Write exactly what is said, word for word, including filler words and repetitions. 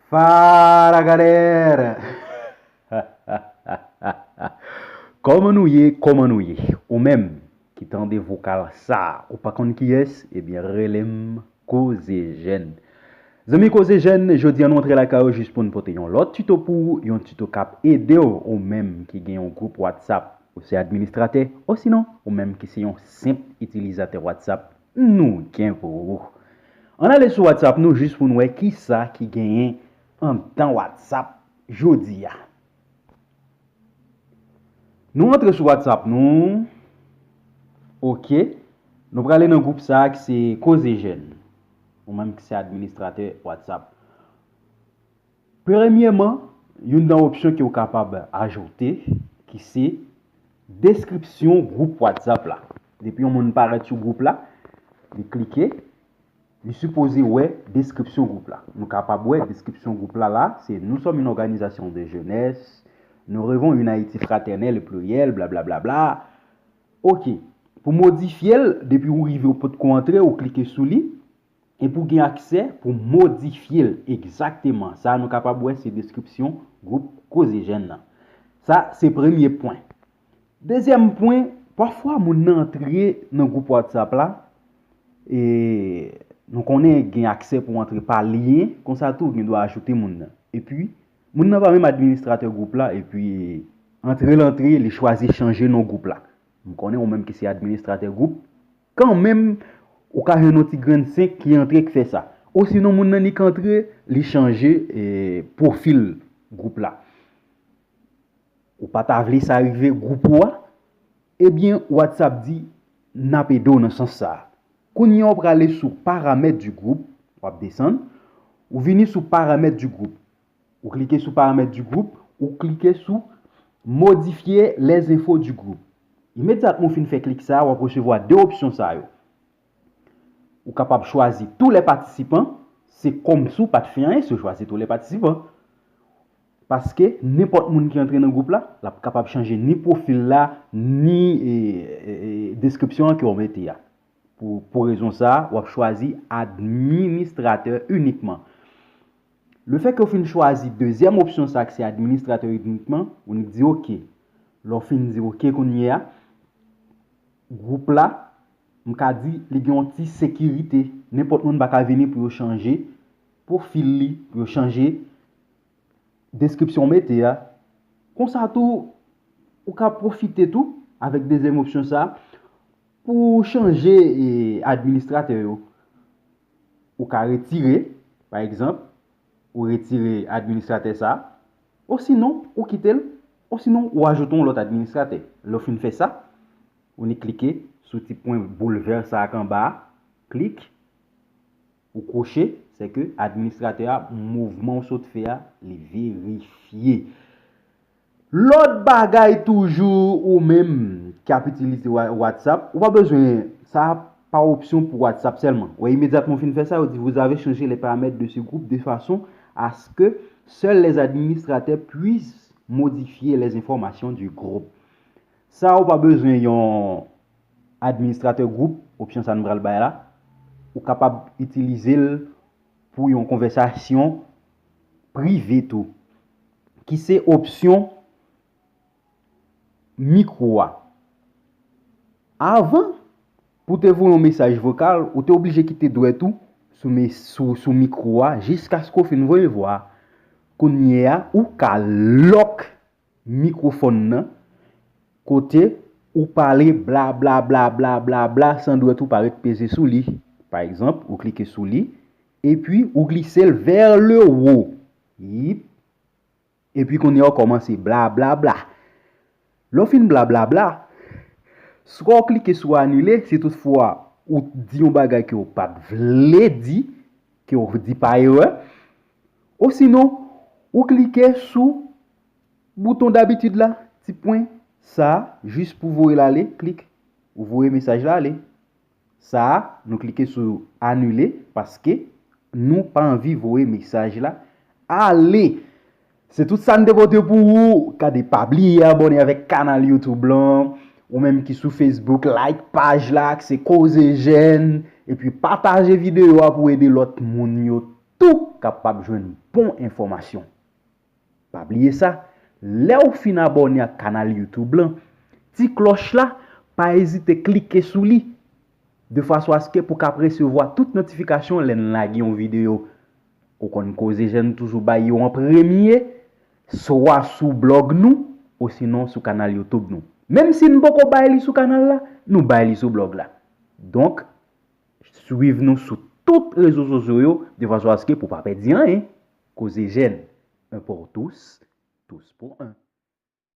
Fala galera! Kòman nou ye? Kòman nou ye? Ou menm ki tande vokal sa, ou pa konn kiyès? Ebyen, rele m Koze Jèn. Zanmi Koze Jèn, jodi a nou antre lakay ou jis pou n pote yon lòt tito pou ou, yon tito k ap ede w, ou menm ki gen yon gwoup WhatsApp, ou se administratè, osinon ou menm ki se yon senp itilizatè WhatsApp, nou gen pou ou. Ann ale sou WhatsApp nou jis pou n wè kisa ki genyen anndan WhatsApp jodi a. Nou antre sou WhatsApp nou. Ok. Nou prale nan gwoup sa a ki se Koze Jèn. Ou menm ki se administratè WhatsApp. Premyèman, youn nan opsyon ke w kapab ajoute, ki se deskripsyon gwoup WhatsApp la. Depi yon moun parèt sou gwoup la, li klike, li sipoze wè deskripsyon gwoup la. Nou kapab wè deskripsyon gwoup la la, se Nous sommes une organisation de jeunesse, nous rêvons une Haïti fraternelle et plurielle, blablabla. Ok. Pou modifye l, depi ou rive ou potko antre, ou klike sou li, epi w gen aksè pou modifye l egzakteman. Sa a nou kapab wè se deskripsyon gwoup Koze Jèn nan. Sa se premye pwen. Dezyèm pwen, pafwa moun nan antre nan gwoup WhatsApp la, e nou konnen gen aksè pou antre pa lyen, konsa tou gen dwa ajoute moun nan. Epi, moun nan pa menm administratè gwoup la, epi antre l antre, li chwazi chanje non gwoup la. M konnen ou menm ki se administratè gwoup, kanmenm, ou ka jwenn yon ti grenn senk ki antre k fè sa. Osinon, moun nan li k antre, li chanje, e, pwofil gwoup la. Ou pa ta vle sa rive gwoup ou a? Ebyen, WhatsApp di, n ap ede w nan sans sa a. Kounye a, w prale sou paramèt di gwoup, w ap desann, ou vini sou paramèt di gwoup. Ou klike sou paramèt di gwoup, ou klike sou modifye les infos du groupe. Imedyatman w fin fè klik sa a, w ap resevwa de opsyon sa yo. Ou kapab chwazi tous les participants, se kòmsi w pa t fè anyen si w chwazi tous les participants. Paske nenpòt moun ki antre nan gwoup la, l ap kapab chanje ni pwofil la, ni, e, e, e, deskripsyon an ke w mete a. Pou, pou rezon sa a, w ap chwazi administratè inikman. Lefètke w fin chwazi dezyèm opsyon sa a ki se administratè inikman, ou nik di oke. Lè w fin di oke kounye a, gwoup la, m ka di li gen yon ti sekirite. Nenpòt moun pa ka vini pou yo chanje pwofil li, pou yo chanje deskripsyon w mete a. Konsa tou, ou ka pwofite tou avèk dezyèm opsyon sa a pou chanje, e, administratè yo. Ou ka retire, pa egzanp, ou retire administratè sa a, osinon ou kite l, osinon ou ajoute yon lòt administratè. Lè w fin fè sa, ou nik klike sou ti pwen boul vè sa a k anba a, klik, ou kwoche, sèke administratè a, mouvman w sot fè a, li verifye. Lòt bagay toujou, ou menm k ap itilize Wa-, WhatsApp, ou pa bezwen, sa pa opsyon pou WhatsApp sèlman. Ou wè, imedyatman w fin fè sa, yo di, vous avez changé les paramètres de ce groupe de façon à ce que seuls les administrateurs puissent modifier les informations du groupe. Sa ou pa bezwen yon administratè gwoup, opsyon sa nou pral bay la, ou kapab itilize l pou yon konvèsasyon prive tou, ki se opsyon mikwo a. Avan, pou te voye yon mesaj vokal, ou te oblije kite dwèt ou sou, sou, sou mikwo a jiskaske w fin voye vwa a. Kounye a, ou ka lòk mikwofòn nan kote ou pale bla, bla, bla, bla, bla, bla, san dwèt ou pa ret peze sou li. Pa egzanp, ou klike sou li, epi ou glise l vers le haut. Yip. Epi kounye a, ou kòmanse bla, bla, bla. Lè w fin bla, bla, bla, swa w klike sou anile, si toutfwa ou di yon bagay ke w pa t vle di, ke w di pa erè, osinon, ou klike sou bouton dabitid la, ti pwen sa a, jis pou voye l ale, klik, ou voye mesaj la ale. Sa a, nou klike sou anile, paske nou pa anvi voye mesaj la ale. Se tout sa n te pote pou ou. Gade, pa bliye abòne avèk kanal YouTube lan. Ou menm ki sou Facebook, like paj la, ki se Koze Jèn. Epi pataje videyo a pou ede lòt moun yo tou kapab jwenn bon enfòmasyon. Pa bliye sa, lè w fin abòne ak kanal YouTube lan, ti klòch la, pa ezite klike sou li, de fason aske pou w kab resevwa tout notifikasyon lè n lage yon videyo. Ou konn Koze Jèn toujou bay yo an premye, swa sou blòg nou, osinon sou kanal YouTube nou. Menm si n poko bay li sou kanal la, nou bay li sou blòg la. Donk, swiv nou sou tout rezo sosyo yo, de fason aske pou w pa pèdi anyen. Koze Jèn, un pour tous, tous pour un.